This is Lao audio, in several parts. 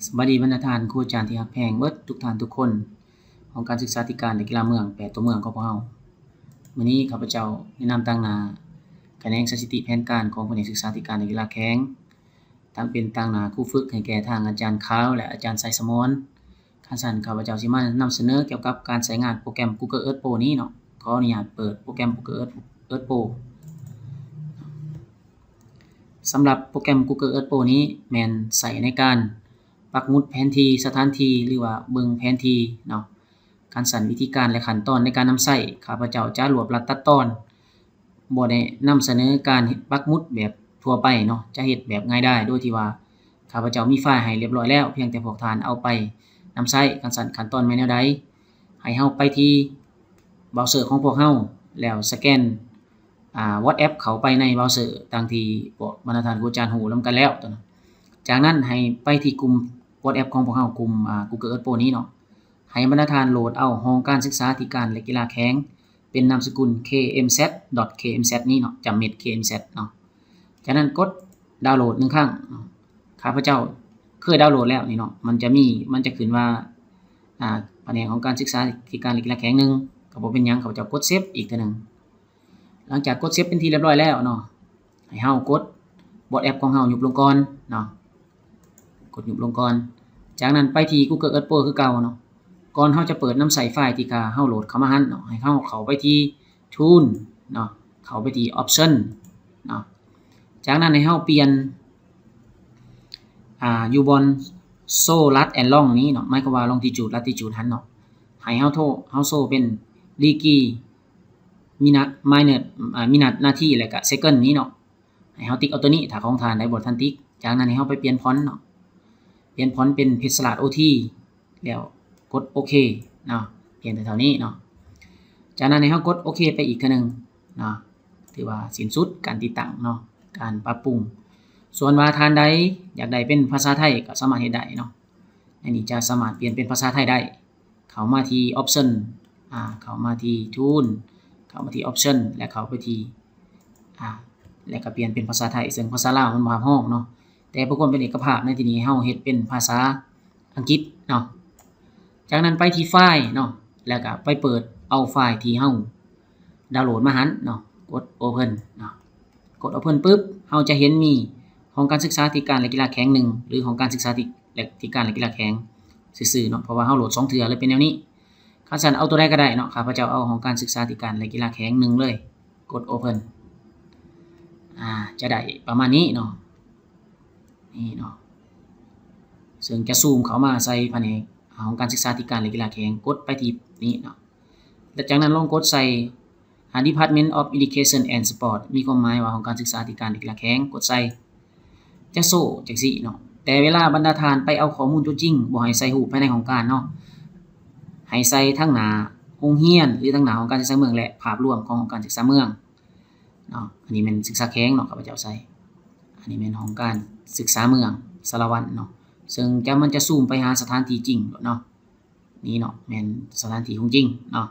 ສະບາຍດີບັນດາທ່ານຄູອາຈານທີ່ຮັກແພງເບິດທຸກທ່ານທຸກຄົນ, ຫ້ອງການສຶກສາທິການ ແລະ ກິລາເມືອງ ແປດຕົວເມືອງຂອງພວກເຮົາ. ມື້ນີ້ຂ້າພະເຈົ້າແນະນຳຕາງໜ້າຂະແໜງສະຖິຕິແຜນການຂອງພະແນກສຶກສາທິການ ແລະ ກິລາແຂວງ, ທັງເປັນຕາງໜ້າຄູຝຶກໃຫ້ແກ່ທາງອາຈານຂາວ ແລະ ອາຈານໄຊສະໝອນ. ຄັນຊັ້ນ ຂ້າພະເຈົ້າຊິມານຳສະເໜີກ່ຽວກັບການໃຊ້ງານໂປຣແກຣມ Google Earth Pro ນີ້ເນາະ. ຂໍອະນຸຍາດເປີດໂປຣແກຣມ Google Earth Pro. ສຳລັບໂປຣແກຣມ Google Earth Pro ນີ້ແມ່ນໃຊ້ໃນການປັກໝຸດແຜນທີ່ສະຖານທີ່ ຫຼືວ່າເບິ່ງແຜນທີ່ເນາະ. ຄັນຊັ້ນ ວິທີການ ແລະ ຂັ້ນຕອນໃນການນຳໃຊ້ ຂ້າພະເຈົ້າຈະລວບລັດຕັດຕອນ, ບໍ່ໄດ້ນຳສະເໜີການເຮັດປັກໝຸດແບບທົ່ວໄປເນາະ, ຈະເຮັດແບບງ່າຍດາຍ ໂດຍທີ່ວ່າຂ້າພະເຈົ້າມີໄຟລ໌ໃຫ້ລຽບຮ້ອຍແລ້ວ, ພຽງແຕ່ພວກທ່ານເອົາໄປນຳໃຊ້. ຄັນຊັ້ນ ຂັ້ນຕອນແມ່ນແນວໃດ? ໃຫ້ເຮົາໄປທີ່ເບຣາເຊີຂອງພວກເຮົາ ແລ້ວສະແກນ ອ່າ WhatsApp ເຂົ້າໄປໃນເບຣາເຊີ ດັ່ງທີ່ພວກບັນດາທ່ານຄູອາຈານຮູ້ນຳກັນແລ້ວ. ຈາກນັ້ນໃຫ້ໄປທີ່ກຸ່ມ WhatsApp ຂອງພວກເຮົາ, ກຸ່ມ ອ່າ Google Earth Pro ນີ້ເນາະ. ໃຫ້ບັນດາທ່ານໂຫຼດເອົາຫ້ອງການສຶກສາທິການ ແລະ ກິລາແຂວງ ເປັນນາມສະກຸນ KMZ.KMZ ນີ້ເນາະ, ຈຳເມັດ KMZ ເນາະ. ຈາກນັ້ນກົດດາວໂຫຼດໜຶ່ງຄັ້ງເນາະ. ຂ້າພະເຈົ້າເຄີຍດາວໂຫຼດແລ້ວນີ້ເນາະ, ມັນຈະມີ ມັນຈະຂຶ້ນວ່າ ອ່າ ພະແນກຫ້ອງການສຶກສາທິການ ແລະ ກິລາແຂວງໜຶ່ງ ກໍບໍ່ເປັນຫຍັງ, ຂ້າພະເຈົ້າກົດເຊບອີກເທື່ອໜຶ່ງ. ຫຼັງຈາກກົດເຊບເປັນທີ່ລຽບຮ້ອຍແລ້ວເນາະ, ໃຫ້ເຮົາກົດ WhatsApp ຂອງເຮົາຍຸບລົງກ່ອນເນາະ, ກົດຍຸບລົງກ່ອນ. ຈາກນັ້ນໄປທີ່ Google Earth Pro ຄືເກົ່າເນາະ. ກ່ອນເຮົາຈະເປີດນຳໃຊ້ໄຟລ໌ທີ່ກາເຮົາໂຫຼດເຂົ້າມາຫັ້ນເນາະ, ໃຫ້ເຮົາເຂົ້າໄປທີ່ Tool ເນາະ, ເຂົ້າໄປທີ່ Option ເນາະ. ຈາກນັ້ນໃຫ້ເຮົາປ່ຽນ ອ່າ ຢູ່ບ່ອນ Show Lat and Long ນີ້ເນາະ, ໝາຍຄວາມວ່າ Longitude Latitude ຫັ້ນເນາະ, ໃຫ້ເຮົາໂທ ເຮົາໂຊເປັນ Degree, Minute, Minute, ອ່າ Minute ນາທີ ແລະ ກະ Second ນີ້ເນາະ. ໃຫ້ເຮົາຕິກເອົາຕົວນີ້ ຖ້າຂອງທ່ານໃດບໍ່ທັນຕິກ. ຈາກນັ້ນໃຫ້ເຮົາໄປປ່ຽນຟອນເນາະ, ປ່ຽນຟອນເປັນ Pixellate OT ແລ້ວກົດໂອເຄເນາະ, ພຽງແຕ່ເທົ່ານີ້ເນາະ. ຈາກນັ້ນໃຫ້ເຮົາກົດໂອເຄໄປອີກເທື່ອໜຶ່ງເນາະ, ຖືວ່າສິ້ນສຸດການຕິດຕັ້ງເນາະ, ການປັບປຸງ. ສ່ວນວ່າທ່ານໃດຢາກໄດ້ເປັນພາສາໄທກໍສາມາດເຮັດໄດ້ເນາະ, ອັນນີ້ຈະສາມາດປ່ຽນເປັນພາສາໄທໄດ້. ເຂົ້າມາທີ່ Option ອ່າ ເຂົ້າມາທີ່ Tool, ເຂົ້າມາທີ່ Option ແລະ ເຂົ້າໄປທີ່ ອ່າ ແລະ ກໍປ່ຽນເປັນພາສາໄທ, ເຊິ່ງພາສາລາວມັນບໍ່ຮັບຮອງເນາະ. ແຕ່ເພື່ອຄວາມເປັນເອກະພາບໃນທີ່ນີ້ ເຮົາເຮັດເປັນພາສາອັງກິດເນາະ. ຈາກນັ້ນໄປທີ່ໄຟລ໌ເນາະ, ແລ້ວກໍໄປເປີດເອົາໄຟລ໌ທີ່ເຮົາດາວໂຫຼດມາຫັ້ນເນາະ, ກົດ Open ເນາະ. ກົດ Open ປຶບ ເຮົາຈະເຫັນມີຫ້ອງການສຶກສາທິການ ແລະ ກິລາແຂວງໜຶ່ງ ຫຼື ຫ້ອງການສຶກສາທິ ແລະ ທິການ ແລະ ກິລາແຂວງຊື່ໆເນາະ, ເພາະວ່າເຮົາໂຫຼດສອງເທື່ອເລີຍເປັນແນວນີ້. ຄັນຊັ້ນເອົາຕົວໃດກໍໄດ້ເນາະ, ຂ້າພະເຈົ້າເອົາຫ້ອງການສຶກສາທິການ ແລະ ກິລາແຂວງໜຶ່ງເລີຍ, ກົດ Open ອ່າ ຈະໄດ້ປະມານນີ້ເນາະ, ນີ້ເນາະ, ເຊິ່ງຈະຊູມເຂົ້າມາໃສ່ພະແນກຫ້ອງການສຶກສາທິການ ແລະ ກິລາແຂວງ, ກົດໄປທີ່ນີ້ເນາະ. ແລະ ຈາກນັ້ນລອງກົດໃສ່ ອ່າ Department of Education and Sport ມີຄວາມໝາຍວ່າຫ້ອງການສຶກສາທິການ ແລະ ກິລາແຂວງ, ກົດໃສ່ ຈະໂຊຈັ່ງຊີ້ເນາະ. ແຕ່ເວລາບັນດາທ່ານໄປເອົາຂໍ້ມູນຕົວຈິງ ບໍ່ໃຫ້ໃສ່ຮູບພາຍໃນຫ້ອງການເນາະ, ໃຫ້ໃສ່ທັງໜ້າໂຮງຮຽນ ຫຼື ທັງໜ້າຫ້ອງການສຶກສາເມືອງ ແລະ ພາບລວມຂອງຫ້ອງການສຶກສາເມືອງເນາະ. ອັນນີ້ແມ່ນສຶກສາແຂວງເນາະ, ຂ້າພະເຈົ້າໃສ່ ອັນນີ້ແມ່ນຫ້ອງການສຶກສາເມືອງສາລະວັນເນາະ, ເຊິ່ງຈະ ມັນຈະຊູມໄປຫາສະຖານທີ່ຈິງໂລດເນາະ. ນີ້ເນາະ ແມ່ນສະຖານທີ່ຂອງຈິງເນາະ.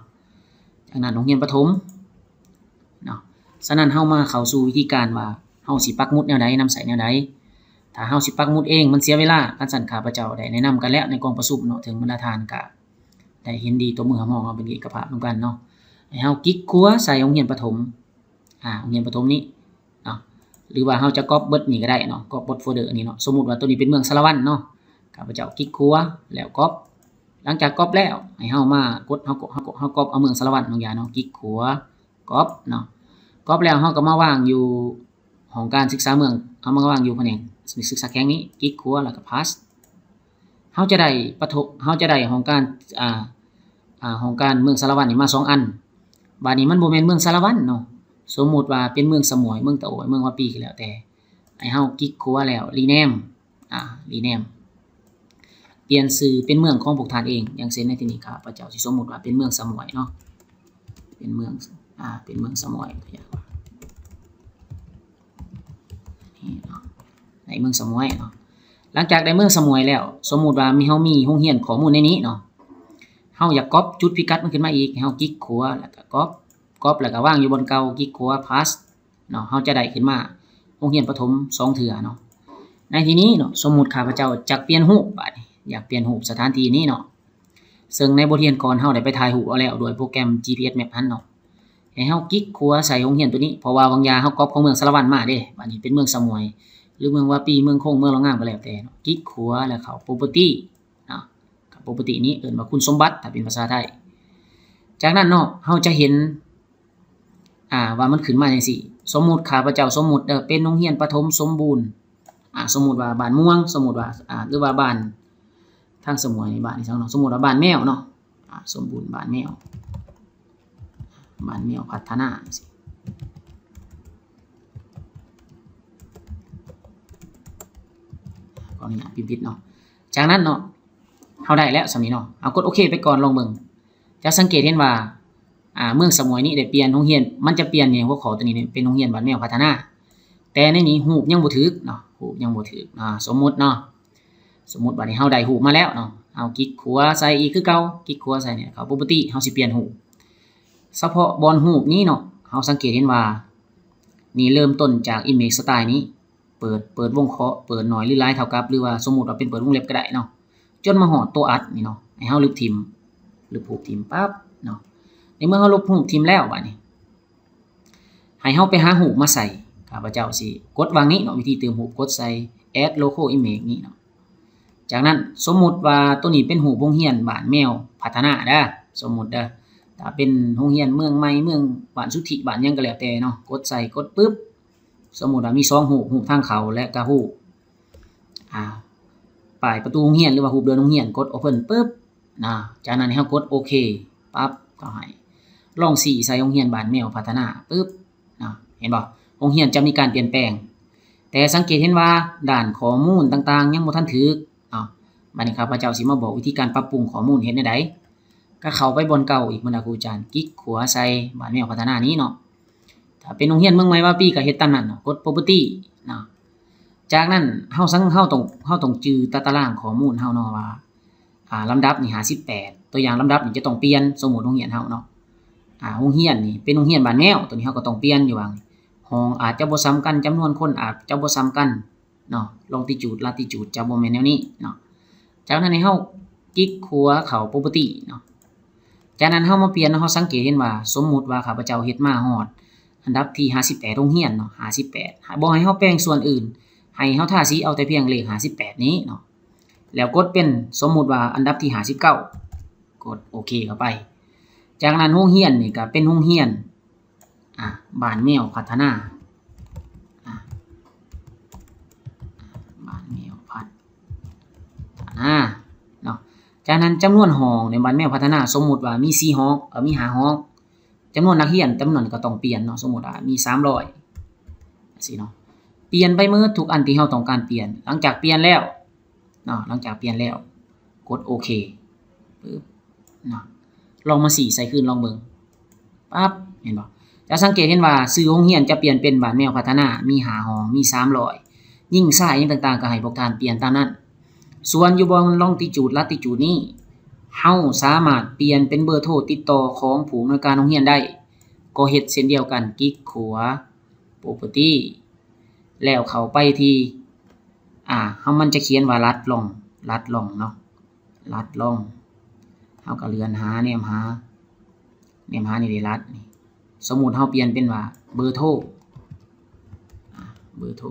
ຈາກນັ້ນໂຮງຮຽນປະຖົມເນາະ. ສະນັ້ນເຮົາມາເຂົ້າສູ່ວິທີການວ່າ ເຮົາຊິປັກໝຸດແນວໃດ, ນຳໃຊ້ແນວໃດ. ຖ້າເຮົາຊິປັກໝຸດເອງມັນເສຍເວລາ, ຄັນຊັ້ນຂ້າພະເຈົ້າໄດ້ແນະນຳກັນແລ້ວໃນກອງປະຊຸມເນາະ, ເຖິງບັນດາທ່ານກະໄດ້ເຫັນດີຕົບມືຮັບຮອງເຮົາເປັນເອກະພາບນຳກັນເນາະ. ໃຫ້ເຮົາກິກຂວາໃສ່ໂຮງຮຽນປະຖົມ ອ່າ ໂຮງຮຽນປະຖົມນີ້ເນາະ, ຫຼືວ່າເຮົາຈະກັອບເບິດນີ້ກໍໄດ້ເນາະ, ກັອບເບິດໂຟເດີນີ້ເນາະ. ສົມມຸດວ່າຕົວນີ້ເປັນເມືອງສາລະວັນເນາະ, ຂ້າພະເຈົ້າກິກຂວາແລ້ວກັອບ. ຫຼັງຈາກກັອບແລ້ວ ໃຫ້ເຮົາມາກົດ ເຮົາ ເຮົາ ເຮົາກັອບເອົາເມືອງສາລະວັນນ້ອງຢາເນາະ, ກິກຂວາ ກັອບເນາະ. ກັອບແລ້ວເຮົາກໍມາວາງຢູ່ຫ້ອງການສຶກສາເມືອງ, ເຮົາມາວາງຢູ່ພະແນກສຶກສາແຂວງນີ້, ກິກຂວາແລ້ວກໍພາສ. ເຮົາຈະໄດ້ປະທົ ເຮົາຈະໄດ້ຫ້ອງການ ອ່າ ອ່າ ຫ້ອງການເມືອງສາລະວັນນີ້ມາສອງອັນ. ບາດນີ້ມັນບໍ່ແມ່ນເມືອງສາລະວັນເນາະ, ສົມມຸດວ່າເປັນເມືອງສະໝວຍ, ເມືອງຕະໂອຍ, ເມືອງວາປີກໍແລ້ວແຕ່, ໃຫ້ເຮົາກິກຂວາແລ້ວ Rename ອ່າ Rename ປ່ຽນຊື່ເປັນເມືອງຂອງພວກທ່ານເອງ. ຢ່າງເຊັ່ນໃນທີ່ນີ້ ຂ້າພະເຈົ້າຊິສົມມຸດວ່າເປັນເມືອງສະໝວຍເນາະ, ເປັນເມືອງ ອ່າ ເປັນເມືອງສະໝວຍ ນີ້ເນາະ, ໃນເມືອງສະໝວຍເນາະ. ຫຼັງຈາກໄດ້ເມືອງສະໝວຍແລ້ວ, ສົມມຸດວ່າມີ ເຮົາມີໂຮງຮຽນຂໍ້ມູນໃນນີ້ເນາະ, ເຮົາຢາກກັອບຈຸດພິກັດມັນຂຶ້ນມາອີກ, ໃຫ້ເຮົາກິກຂວາ ແລ້ວກໍກັອບ, ກັອບແລ້ວກໍວາງຢູ່ບ່ອນເກົ່າ, ກິກຂວາ ພາສ ເນາະ, ເຮົາຈະໄດ້ຂຶ້ນມາໂຮງຮຽນປະຖົມສອງເທື່ອເນາະ. ໃນທີ່ນີ້ເນາະ, ສົມມຸດຂ້າພະເຈົ້າຈະປ່ຽນຮູບບາດນີ້, ຢາກປ່ຽນຮູບສະຖານທີ່ນີ້ເນາະ. ເຊິ່ງໃນບົດຮຽນກ່ອນເຮົາໄດ້ໄປຖ່າຍຮູບເອົາແລ້ວດ້ວຍໂປຣແກຣມ ຈີພີເອັສ Map ຫັ້ນເນາະ. ໃຫ້ເຮົາກິກຂວາໃສ່ໂຮງຮຽນໂຕນີ້ ເພາະວ່າຫວ່າງຢາເຮົາກັອບຂອງເມືອງສາລະວັນມາເດ້, ບາດນີ້ເປັນເມືອງສະໝວຍ ຫຼື ເມືອງວາປີ ເມືອງຄົງ ເມືອງລອງງາມກໍແລ້ວແຕ່ເນາະ. ກິກຂວາແລ້ວເຂົ້າ Property ເນາະ, ເຂົ້າ Property ນີ້ເອີ້ນວ່າຄຸນສົມບັດ ຖ້າເປັນພາສາໄທ. ຈາກນັ້ນເນາະ ເຮົາຈະເຫັນ ອ່າ ວ່າມັນຂຶ້ນມາຈັ່ງຊີ້. ສົມມຸດ ຂ້າພະເຈົ້າສົມມຸດເດີ ເປັນໂຮງຮຽນປະຖົມສົມບູນ ອ່າ ສົມມຸດວ່າບ້ານມ່ວງ ສົມມຸດວ່າ ອ່າ ຫຼືວ່າບ້ານ ທາງສະໝວຍນີ້ບ້ານອີ່ຫຍັງເນາະ, ສົມມຸດວ່າບ້ານແມວເນາະ, ອ່າ ສົມບູນບ້ານແມວ ບ້ານແມວພັດທະນາ ຂໍອະນຸຍາດພິມຜິດເນາະ. ຈາກນັ້ນເນາະ ເຮົາໄດ້ແລ້ວສ່ຳນີ້ເນາະ, ເຮົາກົດໂອເຄໄປກ່ອນ ລອງເບິ່ງ. ຈະສັງເກດເຫັນວ່າ ອ່າ ເມືອງສະໝວຍນີ້ໄດ້ປ່ຽນໂຮງຮຽນ, ມັນຈະປ່ຽນໃນຫົວຂໍ້ໂຕນີ້ເປັນໂຮງຮຽນບ້ານແມວພັດທະນາ, ແຕ່ໃນນີ້ຮູບຍັງບໍ່ຖືກເນາະ, ຮູບຍັງບໍ່ຖືກເນາະ. ສົມມຸດເນາະ, ສົມມຸດບາດນີ້ເຮົາໄດ້ຮູບມາແລ້ວເນາະ, ເຮົາກິກຂວາໃສ່ອີກຄືເກົ່າ, ກິກຂວາໃສ່ນີ້ ເຂົ້າ Property ເຮົາຊິປ່ຽນຮູບ. ສະເພາະບ່ອນຮູບນີ້ເນາະ ເຮົາສັງເກດເຫັນວ່າ ນີ້ເລີ່ມຕົ້ນຈາກ Image Style ນີ້ ເປີດ ເປີດວົງເຄາະ ເປີດໜ້ອຍ ຫຼື ຫຼາຍເທົ່າກັບ ຫຼືວ່າສົມມຸດວ່າເປັນເປີດວົງເລັບກໍໄດ້ເນາະ, ຈົນມາຮອດຕົວອັດນີ້ເນາະ, ໃຫ້ເຮົາລຶບຖິ້ມ ລຶບຮູບຖິ້ມປັບເນາະ. ໃນເມື່ອເຮົາລົບຮູບຖິ້ມແລ້ວ ບາດນີ້ໃຫ້ເຮົາໄປຫາຮູບມາໃສ່. ຂ້າພະເຈົ້າຊິກົດຫວ່າງນີ້ເນາະ, ວິທີຕື່ມຮູບ ກົດໃສ່ Add Local Image ນີ້ເນາະ. ຈາກນັ້ນ ສົມມຸດວ່າໂຕນີ້ເປັນຮູບໂຮງຮຽນບ້ານແມວພັດທະນາເດີ, ສົມມຸດເດີ, ຖ້າເປັນໂຮງຮຽນເມືອງໃໝ່ ເມືອງ ບ້ານສຸທິ ບ້ານຫຍັງກໍແລ້ວແຕ່ເນາະ, ກົດໃສ່ ກົດປຶບ ສົມມຸດວ່າມີສອງຮູບ, ຮູບທາງເຂົ້າ ແລະ ກະຮູບ ອ່າ ປ້າຍປະຕູໂຮງຮຽນ ຫຼືວ່າຮູບເດີ່ນໂຮງຮຽນ, ກົດ Open ປຶບນະ, ຈາກນັ້ນໃຫ້ເຮົາກົດໂອເຄປັບ ກໍໃຫ້ລອງຊີ້ໃສ່ໂຮງຮຽນບ້ານແມວພັດທະນາປຶບນະ, ເຫັນບໍ່? ໂຮງຮຽນຈະມີການປ່ຽນແປງ, ແຕ່ສັງເກດເຫັນວ່າດ້ານຂໍ້ມູນຕ່າງໆຍັງບໍ່ທັນຖືກເນາະ. ບັດນີ້ຂ້າພະເຈົ້າຊິມາບອກວິທີການປັບປຸງຂໍ້ມູນເຮັດແນວໃດ. ກໍເຂົ້າໄປບ່ອນເກົ່າອີກ, ບັນດາຄູອາຈານ ກິກຂວາໃສ່ບ້ານແມວພັດທະນານີ້ເນາະ. ຖ້າເປັນໂຮງຮຽນເມືອງໃໝ່ວາປີກໍເຮັດຕາມນັ້ນເນາະ, ກົດ Property ເນາະ. ຈາກນັ້ນເຮົາສັງ ເຮົາຕ້ອງ ເຮົາຕ້ອງຈື່ຕາຕະລາງຂໍ້ມູນເຮົາເນາະວ່າ ອ່າ ລຳດັບນີ້ຫ້າສິບແປດ, ຕົວຢ່າງລຳດັບນີ້ຈະຕ້ອງປ່ຽນ, ສົມມຸດໂຮງຮຽນເຮົາເນາະ ອ່າ ໂຮງຮຽນນີ້ເປັນໂຮງຮຽນບ້ານແມວ, ຕົວນີ້ເຮົາກໍຕ້ອງປ່ຽນຢູ່ວ່າ ຫ້ອງອາດຈະບໍ່ສ່ຳກັນ, ຈຳນວນຄົນອາດຈະບໍ່ສ່ຳກັນ ເນາະ, Longitude Latitude ຈະບໍ່ແມ່ນແນວນີ້ເນາະ. ຈາກນັ້ນໃຫ້ເຮົາກິກຂວາເຂົ້າ Property ເນາະ. ຈາກນັ້ນເຮົາມາປ່ຽນ, ເຮົາສັງເກດເຫັນວ່າ ສົມມຸດວ່າຂ້າພະເຈົ້າເຮັດມາຮອດອັນດັບທີຫ້າສິບແປດ ໂຮງຮຽນເນາະ, ຫ້າສິບແປດ ບໍ່ໃຫ້ເຮົາແປງສ່ວນອື່ນ, ໃຫ້ເຮົາທາສີເອົາແຕ່ພຽງເລກຫ້າສິບແປດນີ້ເນາະ, ແລ້ວກົດເປັນ ສົມມຸດວ່າອັນດັບທີຫ້າສິບເກົ້າ, ກົດໂອເຄເຂົ້າໄປ. ຈາກນັ້ນໂຮງຮຽນນີ້ກໍເປັນໂຮງຮຽນ ອ່າ ບ້ານແມວພັດທະນາ, ອ່າ ບ້ານແມວພັດທະນາເນາະ. ຈາກນັ້ນຈຳນວນຫ້ອງໃນບ້ານແມວພັດທະນາ ສົມມຸດວ່າມີສີ່ຫ້ອງ, ເອີ ມີຫ້າຫ້ອງ, ຈຳນວນນັກຮຽນຈຳນວນກໍຕ້ອງປ່ຽນເນາະ, ສົມມຸດວ່າມີສາມຮ້ອຍ ຈັ່ງຊີ້ເນາະ. ປ່ຽນໄປໝົດທຸກອັນທີ່ເຮົາຕ້ອງການປ່ຽນ. ຫຼັງຈາກປ່ຽນແລ້ວ ເນາະ, ຫຼັງຈາກປ່ຽນແລ້ວ ກົດໂອເຄປຶບເນາະ, ລອງມາສີໃສ່ຄືນລອງເບິ່ງ ປັບ ເຫັນບໍ່? ຈະສັງເກດເຫັນວ່າຊື່ໂຮງຮຽນຈະປ່ຽນເປັນບ້ານແມວພັດທະນາ, ມີຫ້າຫ້ອງ, ມີສາມຮ້ອຍ, ຍິງຊາຍຫຍັງຕ່າງໆ ກໍໃຫ້ພວກທ່ານປ່ຽນຕາມນັ້ນ. ສ່ວນຢູ່ບ່ອນ Longitude Latitude ນີ້ ເຮົາສາມາດປ່ຽນເປັນເບີໂທຕິດຕໍ່ຂອງຜູ້ອຳນວຍການໂຮງຮຽນໄດ້, ກໍເຮັດເຊັ່ນດຽວກັນ, ກິກຂວາ Property ແລ້ວເຂົ້າໄປທີ່ ອ່າ ເຮົາ ມັນຈະຂຽນວ່າລັດລ່ອງ, ລັດລ່ອງເນາະ, ລັດລ່ອງ. ເຮົາກໍເລື່ອນຫາ, ແນມຫາ, ແນມຫານີ້ເດ້, ລັດນີ້. ສົມມຸດເຮົາປ່ຽນເປັນວ່າເບີໂທ, ອ່າ ເບີໂທ,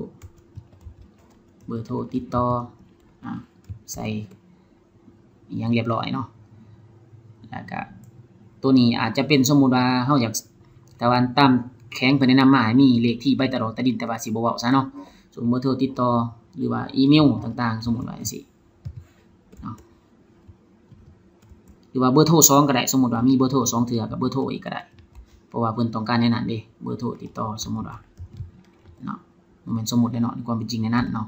ເບີໂທຕິດຕໍ່, ອ່າ ໃສ່ ອີ່ຫຍັງຮຽບຮ້ອຍເນາະ. ແລ້ວກະໂຕນີ້ອາດຈະເປັນ ສົມມຸດວ່າເຮົາຢາກ, ແຕ່ວ່າຕາມແຂວງເພິ່ນແນະນຳມາໃຫ້ມີເລກທີ່ໃບຕາດອກຕາດິນ, ແຕ່ວ່າຊິບໍ່ເວົ້າຊະເນາະ, ສົມມຸດເບີໂທຕິດຕໍ່ ຫຼືວ່າອີເມວຕ່າງໆ, ສົມມຸດວ່າຈັ່ງຊີ້ເນາະ. ຫຼືວ່າເບີໂທສອງກໍໄດ້, ສົມມຸດວ່າມີເບີໂທສອງເທື່ອ ກໍເບີໂທອີກກໍໄດ້, ເພາະວ່າເພິ່ນຕ້ອງການແນວນັ້ນເດ້, ເບີໂທຕິດຕໍ່ ສົມມຸດວ່າເນາະ, ບໍ່ແມ່ນສົມມຸດເດ້ເນາະ, ໃນຄວາມເປັນຈິງແນວນັ້ນເນາະ.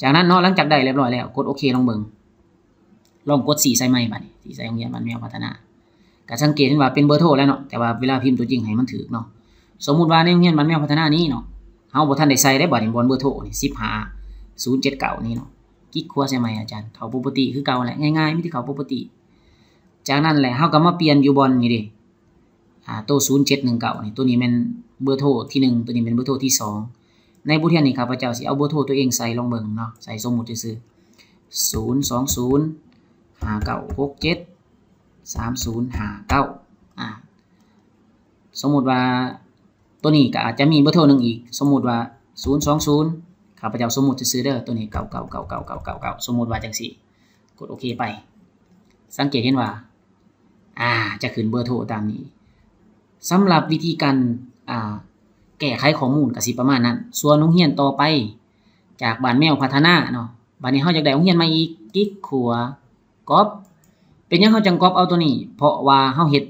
ຈາກນັ້ນເນາະ, ຫຼັງຈາກໄດ້ຮຽບຮ້ອຍແລ້ວ ກົດໂອເຄລອງເບິ່ງ. ລອງກົດສີໃສ່ໃໝ່ບາດນີ້, ສີໃສ່ໂຮງຮຽນບ້ານແມວພັດທະນາ. ກໍສັງເກດເຫັນວ່າເປັນເບີໂທແລ້ວເນາະ, ແຕ່ວ່າເວລາພິມຕົວຈິງໃຫ້ມັນຖືກເນາະ. ສົມມຸດວ່າໃນໂຮງຮຽນບ້ານແມວພັດທະນານີ້ເນາະ, ເຮົາບໍ່ທັນໄດ້ໃສ່ເດ້, ບາດນີ້ບ່ອນເບີໂທນີ້ ສິບຫ້າ ສູນເຈັດເກົ້ານີ້ເນາະ. ກິກຂວາໃສ່ໃໝ່ອາຈານ, ເຂົ້າ Property ຄືເກົ່າແຫຼະ, ງ່າຍໆ, ມີແຕ່ເຂົ້າ Property. ຈາກນັ້ນແຫຼະ ເຮົາກໍມາປ່ຽນຢູ່ບ່ອນນີ້ເດ້, ອ່າ ໂຕ ສູນເຈັດໜຶ່ງເກົ້ານີ້, ໂຕນີ້ແມ່ນເບີໂທທີໜຶ່ງ, ໂຕນີ້ແມ່ນເບີໂທທີສອງ. ໃນບົດຮຽນນີ້ ຂ້າພະເຈົ້າຊິເອົາເບີໂທຕົວເອງໃສ່ລອງເບິ່ງເນາະ, ໃສ່ສົມມຸດຊື່ໆ. ສູນສອງສູນ ຫ້າເກົ້າຫົກເຈັດ ສາມສູນຫ້າເກົ້າ ອາ ສົມມຸດວ່າ ຕົວນີ້ກໍອາດຈະມີເບີໂທໜຶ່ງອີກ ສົມມຸດວ່າ ສູນສອງສູນ ຂ້າພະເຈົ້າສົມມຸດຊື່ໆເດີ ຕົວນີ້ ເກົ້າເກົ້າເກົ້າເກົ້າເກົ້າເກົ້າເກົ້າ ສົມມຸດວ່າຈັ່ງຊີ້ ກົດໂອເຄໄປ ສັງເກດເຫັນວ່າ ອາ ຈະຂຶ້ນເບີໂທຕາມນີ້. ສຳລັບວິທີການ ອາ ແກ້ໄຂຂໍ້ມູນກໍຊິປະມານນັ້ນ. ສ່ວນໂຮງຮຽນຕໍ່ໄປ ຈາກບ້ານແມວພັດທະນາເນາະ, ບາດນີ້ເຮົາຢາກໄດ້ໂຮງຮຽນໃໝ່ອີກ, ກິກຂວາ ກັອບ. ເປັນຫຍັງເຮົາຈັ່ງກັອບເອົາຕົວນີ້? ເພາະວ່າເຮົາເຮັດ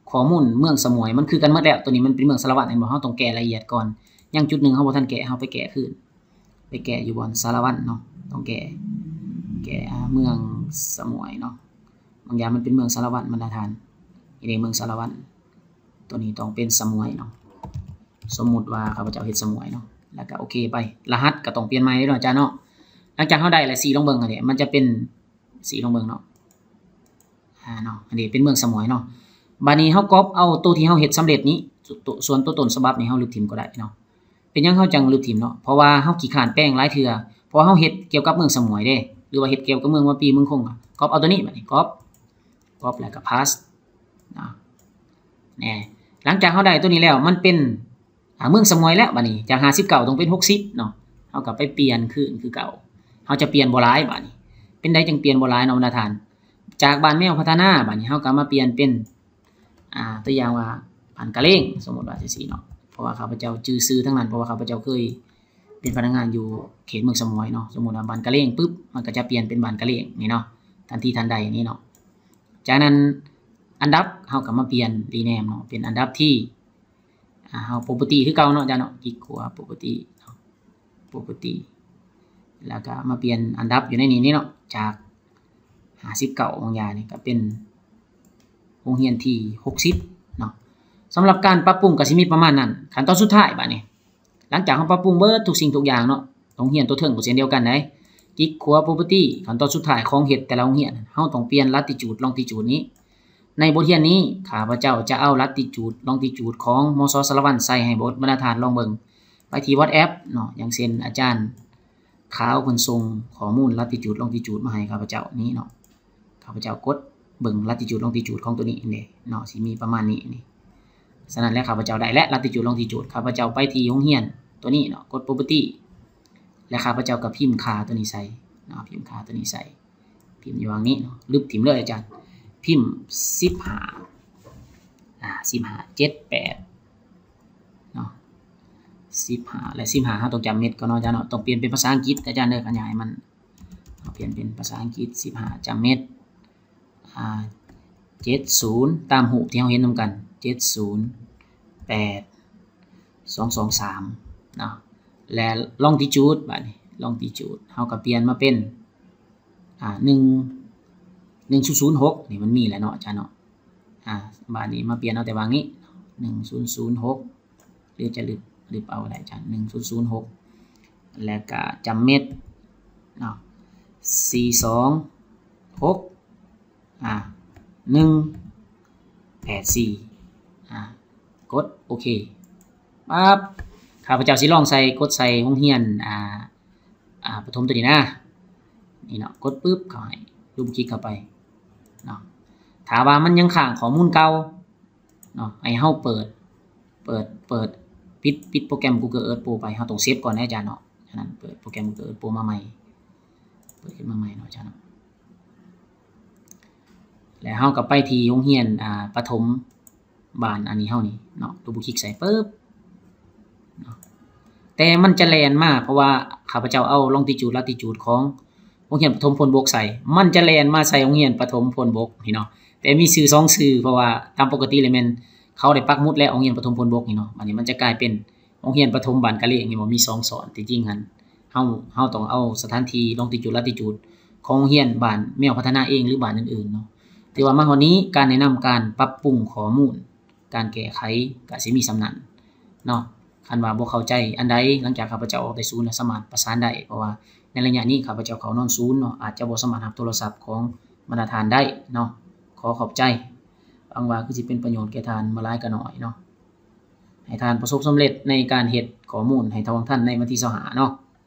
ຂໍ້ມູນເມືອງສະໝວຍ ມັນຄືກັນໝົດແລ້ວ. ຕົວນີ້ມັນເປັນເມືອງສາລະວັນ ເຫັນບໍ່? ເຮົາຕ້ອງແກ້ລະອຽດກ່ອນ. ຍັງຈຸດໜຶ່ງເຮົາບໍ່ທັນແກ້, ເຮົາໄປແກ້ຄືນ. ໄປແກ້ຢູ່ບ່ອນສາລະວັນເນາະ, ຕ້ອງແກ້ ແກ້ ອາ ເມືອງສະໝວຍເນາະ. ບາງຢ່າງມັນເປັນເມືອງສາລະວັນ ບັນດາທ່ານ. ນີ້ເດ້ ເມືອງສາລະວັນ, ຕົວນີ້ຕ້ອງເປັນສະໝວຍເນາະ. ສົມມຸດວ່າຂ້າພະເຈົ້າເຮັດສະໝວຍເນາະ, ແລ້ວກໍໂອເຄໄປ. ລະຫັດກໍຕ້ອງປ່ຽນໃໝ່ເດ້ເນາະ ອາຈານເນາະ. ຫຼັງຈາກເຮົາໄດ້ແລ້ວ ຊີ້ລົງເບິ່ງຫັ້ນເດ້ ມັນຈະເປັນ ຊີ້ລົງເບິ່ງເນາະ. ອາ ເນາະ, ອັນນີ້ເປັນເມືອງສະໝວຍເນາະ. ບາດນີ້ເຮົາກັອບເອົາໂຕທີ່ເຮົາເຮັດສຳເລັດນີ້, ໂຕ ສ່ວນໂຕຕົ້ນສະບັບນີ້ເຮົາລຶບຖິ້ມກໍໄດ້ເນາະ. ເປັນຫຍັງເຮົາຈັ່ງລຶບຖິ້ມເນາະ? ເພາະວ່າເຮົາຂີ້ຄ້ານແປງຫຼາຍເທື່ອ, ເພາະວ່າເຮົາເຮັດກ່ຽວກັບເມືອງສະໝວຍເດ້ ຫຼືວ່າເຮັດກ່ຽວກັບເມືອງວາປີ ເມືອງຄົງ. ກັອບເອົາຕົວນີ້, ບາດນີ້ກັອບ ກັອບ ແລ້ວກໍພາສເນາະ. ແນ່ ຫຼັງຈາກເຮົາໄດ້ຕົວນີ້ແລ້ວ ມັນເປັນ ອາ ເມືອງສະໝວຍແລ້ວ. ບາດນີ້ຈາກຫ້າສິບເກົ້າຕ້ອງເປັນຫົກສິບເນາະ, ເຮົາກໍໄປປ່ຽນຄືນຄືເກົ່າ. ເຮົາຈະປ່ຽນບໍ່ຫຼາຍບາດນີ້. ເປັນໃດຈັ່ງປ່ຽນບໍ່ຫຼາຍເນາະ ບັນດາທ່ານ? ຈາກບ້ານແມວພັດທະນາ ບາດນີ້ເຮົາກໍມາປ່ຽນເປັນ ອາ ຕົວຢ່າງວ່າບ້ານກະເລງ ສົມມຸດວ່າຈັ່ງຊີ້ເນາະ, ເພາະວ່າຂ້າພະເຈົ້າຈື່ຊື່ທັງນັ້ນ ເພາະວ່າຂ້າພະເຈົ້າເຄີຍເປັນພະນັກງານຢູ່ເຂດເມືອງສະໝວຍເນາະ. ສົມມຸດວ່າບ້ານກະເລງປຶບ ມັນກໍຈະປ່ຽນເປັນບ້ານກະເລງນີ້ເນາະ, ທັນທີທັນໃດນີ້ເນາະ. ຈາກນັ້ນອັນດັບເຮົາກໍມາປ່ຽນ rename ເນາະ, ເປັນອັນດັບທີ່ ອາ ເຮົາ property ຄືເກົ່າເນາະ ອາຈານເນາະ, ຄລິກຂວາ property ເນາະ property ແລ້ວກໍມາປ່ຽນອັນດັບຢູ່ໃນນີ້ເນາະ, ຈາກຫ້າສິບເກົ້າ ບາງຢ່າງນີ້ກໍເປັນໂຮງຮຽນທີຫົກສິບເນາະ. ສຳລັບການປັບປຸງກໍຊິມີປະມານນັ້ນ. ຂັ້ນຕອນສຸດທ້າຍບາດນີ້ ຫຼັງຈາກເຮົາປັບປຸງເບິດທຸກສິ່ງທຸກຢ່າງເນາະ, ໂຮງຮຽນຕົວເທິງກໍເຊັ່ນດຽວກັນໄດ໋. ຄລິກຂວາ property ຂັ້ນຕອນສຸດທ້າຍຂອງເຮັດແຕ່ລະໂຮງຮຽນ, ເຮົາຕ້ອງປ່ຽນ latitude longitude ນີ້. ໃນບົດຮຽນນີ້ ຂ້າພະເຈົ້າຈະເອົາ latitude longitude ຂອງ ມສ ສາລະວັນ ໃສ່ໃຫ້ບົດບັນດາທ່ານລອງເບິ່ງ. ໄປທີ່ WhatsApp ເນາະ, ຢ່າງເຊັ່ນ ອາຈານຂາວເພິ່ນສົ່ງຂໍ້ມູນ latitude longitude ມາໃຫ້ຂ້າພະເຈົ້ານີ້ເນາະ. ຂ້າພະເຈົ້າກົດເບິ່ງ latitude longitude ຂອງຕົວນີ້ເດ້ເນາະ, ຊິມີປະມານນີ້ນີ້. ສະນັ້ນແລ້ວ ຂ້າພະເຈົ້າໄດ້ແລ້ວ latitude longitude. ຂ້າພະເຈົ້າໄປທີ່ໂຮງຮຽນຕົວນີ້ເນາະ, ກົດ property ແລ້ວຂ້າພະເຈົ້າກໍພິມຄ່າຕົວນີ້ໃສ່ເນາະ, ພິມຄ່າຕົວນີ້ໃສ່. ພິມຢູ່ຫວ່າງນີ້ເນາະ, ລຶບຖິ້ມເລີຍອາຈານ. ພິມສິບຫ້າ ອາ ສິບຫ້າ ເຈັດ ແປດ ເນາະ, ສິບຫ້າ ແລະ ສິບຫ້າ ເຮົາຕ້ອງຈຳເມັດກ່ອນເນາະອາຈານເນາະ, ຕ້ອງປ່ຽນເປັນພາສາອັງກິດອາຈານເດີ, ຄັນຢາກໃຫ້ມັນ ເຮົາປ່ຽນເປັນພາສາອັງກິດ ສິບຫ້າ ຈຳເມັດ ອາ ເຈັດສູນ ຕາມຮູບທີ່ເຮົາເຫັນນຳກັນ ເຈັດສູນ ແປດ ສອງສອງສາມ ເນາະ, ແລະ longitude ບາດນີ້ longitude ເຮົາກໍປ່ຽນມາເປັນ ອາ ໜຶ່ງ ໜຶ່ງສູນສູນຫົກ ນີ້ມັນມີແລ້ວເນາະອາຈານເນາະ. ອາ ບາດນີ້ມາປ່ຽນເອົາແຕ່ຫວ່າງນີ້ ໜຶ່ງສູນສູນຫົກ ຫຼືຈະລຶບ ລຶບເອົາກໍໄດ້ອາຈານ ໜຶ່ງສູນສູນຫົກ ແລ້ວກະຈຳເມັດເນາະ ສີ່ສອງຫົກ ອາ ໜຶ່ງແປດສີ່ ອາ ກົດໂອເຄ. ປັບ ຂ້າພະເຈົ້າຊິລອງໃສ່ ກົດໃສ່ໂຮງຮຽນ ອາ ອາ ປະຖົມຕົວນີ້ນະ ນີ້ເນາະ, ກົດປຶບ ເຂົ້າໃຫ້ ດຸບຄລິກເຂົ້າໄປເນາະ. ຖ້າວ່າມັນຍັງຄ້າງຂໍ້ມູນເກົ່າເນາະ ໃຫ້ເຮົາເປີດ ເປີດ ເປີດ ປິດ ປິດໂປຣແກຣມ Google Earth Pro ໄປ, ເຮົາຕ້ອງເຊບກ່ອນເດ້ອາຈານເນາະ. ສະນັ້ນເປີດໂປຣແກຣມ Google Earth Pro ມາໃໝ່ ເປີດຂຶ້ນມາໃໝ່ເນາະອາຈານເນາະ. ແລ້ວເຮົາກໍໄປທີ່ໂຮງຮຽນ ອາ ປະຖົມບ້ານອັນນີ້ເຮົານີ້ເນາະ, ດັບເບິນຄລິກໃສ່ປຶບເນາະ, ແຕ່ມັນຈະແລ່ນມາ ເພາະວ່າຂ້າພະເຈົ້າເອົາ longitude latitude ຂອງໂຮງຮຽນປະຖົມພົນບົກໃສ່, ມັນຈະແລ່ນມາໃສ່ໂຮງຮຽນປະຖົມພົນບົກນີ້ເນາະ, ແຕ່ມີຊື່ສອງຊື່ ເພາະວ່າຕາມປົກກະຕິແລ້ວແມ່ນເຂົາໄດ້ປັກໝຸດແລ້ວ ໂຮງຮຽນປະຖົມພົນບົກນີ້ເນາະ. ບາດນີ້ມັນຈະກາຍເປັນ ໂຮງຮຽນປະຖົມບ້ານກະເລງນີ້ບໍ່ມີສອງສອນ, ທີ່ຈິງຫັ້ນເຮົາ ເຮົາຕ້ອງເອົາສະຖານທີ່ longitude latitude ຂອງໂຮງຮຽນບ້ານແມວພັດທະນາເອງ ຫຼື ບ້ານອື່ນໆເນາະ. ຖືວ່າມາຮອດນີ້ ການແນະນຳການປັບປຸງຂໍ້ມູນ ການແກ້ໄຂກະຊິມີສ່ຳນັ້ນເນາະ. ຄັນວ່າບໍ່ເຂົ້າໃຈອັນໃດ ຫຼັງຈາກຂ້າພະເຈົ້າອອກແຕ່ສູນແລ້ວ ສາມາດປະສານໄດ້, ເພາະວ່າໃນໄລຍະນີ້ຂ້າພະເຈົ້າເຂົ້ານອນສູນເນາະ, ອາດຈະບໍ່ສາມາດຮັບໂທລະສັບຂອງບັນດາທ່ານໄດ້ເນາະ. ຂໍຂອບໃຈ. ຫວັງວ່າຄືຊິເປັນປະໂຫຍດແກ່ທ່ານບໍ່ຫຼາຍກໍໜ້ອຍເນາະ. ໃຫ້ທ່ານປະສົບສຳເລັດໃນການເຮັດຂໍ້ມູນໃຫ້ທາງທ່ານໃນວັນທີຊາວຫ້າເນາະ.